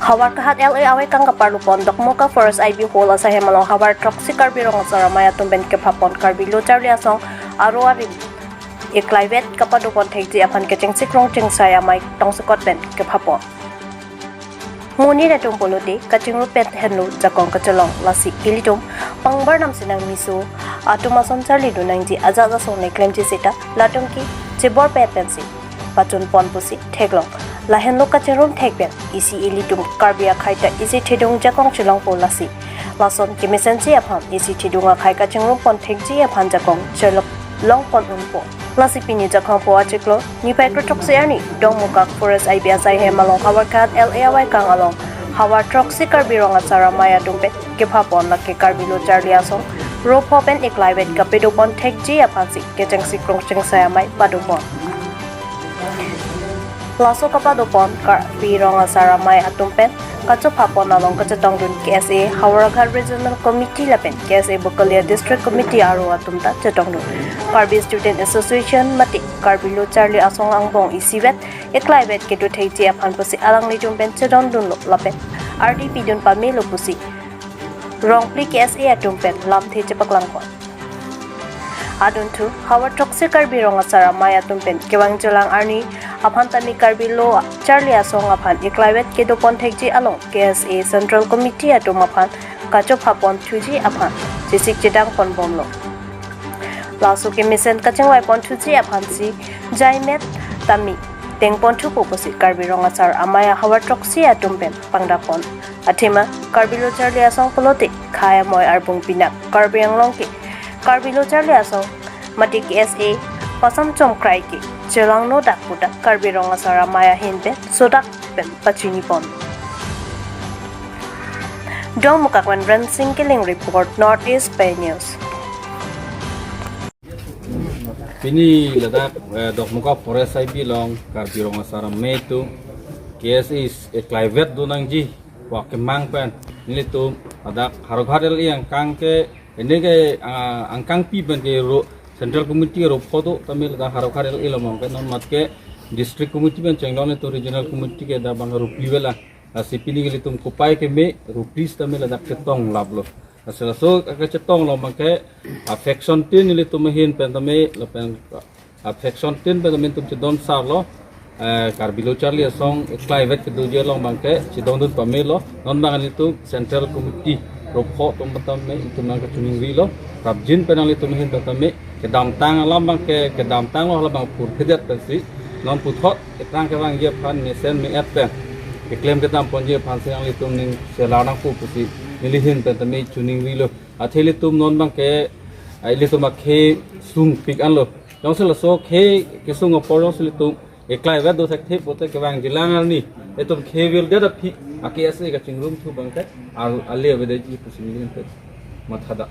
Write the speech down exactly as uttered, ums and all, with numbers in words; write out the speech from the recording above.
Howraghat L A awaikang kaparlupon Dokmoka Forest I B Hall asai hem along havar throksi Karbi Rong Asar Amei atum pen kephapon Karbi Lo Charli Asong aro arim eklaivet kapadopon thekji aphan kechengsi krongchengsai amei tongsekot pen kephapon. Monit atum pulote kachingrum pen henlo jakong kachelong, lasi ilitum pangbar namsinang miso atum ason charli do nangji ajat asong ne klemji seta latum ke chebor pet pensi pachunpon pusi theklong. Lahenlo kachingrum thek pen isi ilitum Karbi akhei ta isi thedung jakong chelongpo, lasi lason kemesenji aphan isi thedung akhei kachingrumpon thekji aphan jakong chelok longpon unpo. Lasi pini jakhangpo achiklo niphai kre throksi arni Dongmukak Forest I B asai hem along Howraghat L A awaikang along havar throksi Karbi Rong Asar Amei atum pen kephapon lake Karbi Lo Charli Asong ropho pen eklaivet kapadopon thekji aphansi kechengsi krongchengsai amei padopon. Laso kapadopon Karbi Rong Asar Amei atum pen kachophapon along kachetongdun K S A Howraghat Regional Committee lapen K S A Bokolia District Committee aro atum ta chetongdun. Karbi Student Association mate Karbi Lo Charli Asong angbong isivet eklaivet kedo thekji aphan pusi alanglitum pen chedondunlo lapen ardi pidun pamelo pusi Rongphli K S A atum pen lamthe chepaklangpon. Adunthu havar throksi Karbi Rong Asar Amei atum pen kevang chelang arni aphan tame Karbi Lo Charli Asong aphan eklaivet kedopon thekji along K S A Central Committee atum aphan kachophapon thuji aphan chesik chedangpon bomlo. Laso kemesen kachingvaipon thuji aphansi jaimet tame tengpon thupo pusi Karbi Rong Asar Amei ahavar throksi atum pen pangdapon. Athema Karbi Lo Charli Asong pulote khei amoi arbung pinak Karbi Anglong ke Karbi Lo Charli Asong mate K S A pasam chomkrai ke chelangno dak puta Karbi Rong Asar Amei ahin pen sodak pen pachinipon. Dongmukak pen Rensing Killing report, North East Pei News. Pini ladak eh, Dokmoka Forest I B along Karbi Rong Asar Amei atum K S A eklaivet do nangji pu akemang pen nelitum ladak Howraghat L A angkang ke ini ke ah, angkangpi pen ke ro Central Committee ropho do tame ladak Howraghat L A along ke non mat ke District Committee pen chenglong nelitum Regional Committee ke dak bang ropli vela. Lasi pini ke ilitum kopai keme ropli sitame ladak chetong laplo. Lasi laso kachetong along abang ke a faction tin ilitum ahin pen tame lapen a faction tin pen tame itum chedon sarlo. Eh, Karbi Lo Charli Asong eklaivet kedoji along abang ke chedondun pamelo. Non abang ilitum Central Committee ropho atum tame itum nang kachiningri lo. Prapjin pen nanglitum ahin pen tame kedamtang alam abang ke kedamtanglo, hala abang purphedet pensi non puthot ekrang kevangji aphan mesen me-et pen keklem kedamponji aphansi nanglitum ning selar nangpo pusi neli ahin pen tame chiningrilo. Athe ilitum non abang ke ah, ilitum akhei sungpik anlo. Jongsi laso khei kesung apor jongsi ilitum eklaivet do thekthe pote kevangji lang arni itum khei vildet aphi a K S A kachingrum thu abang ke al ale avedetji pusi neli ahin pen mathada.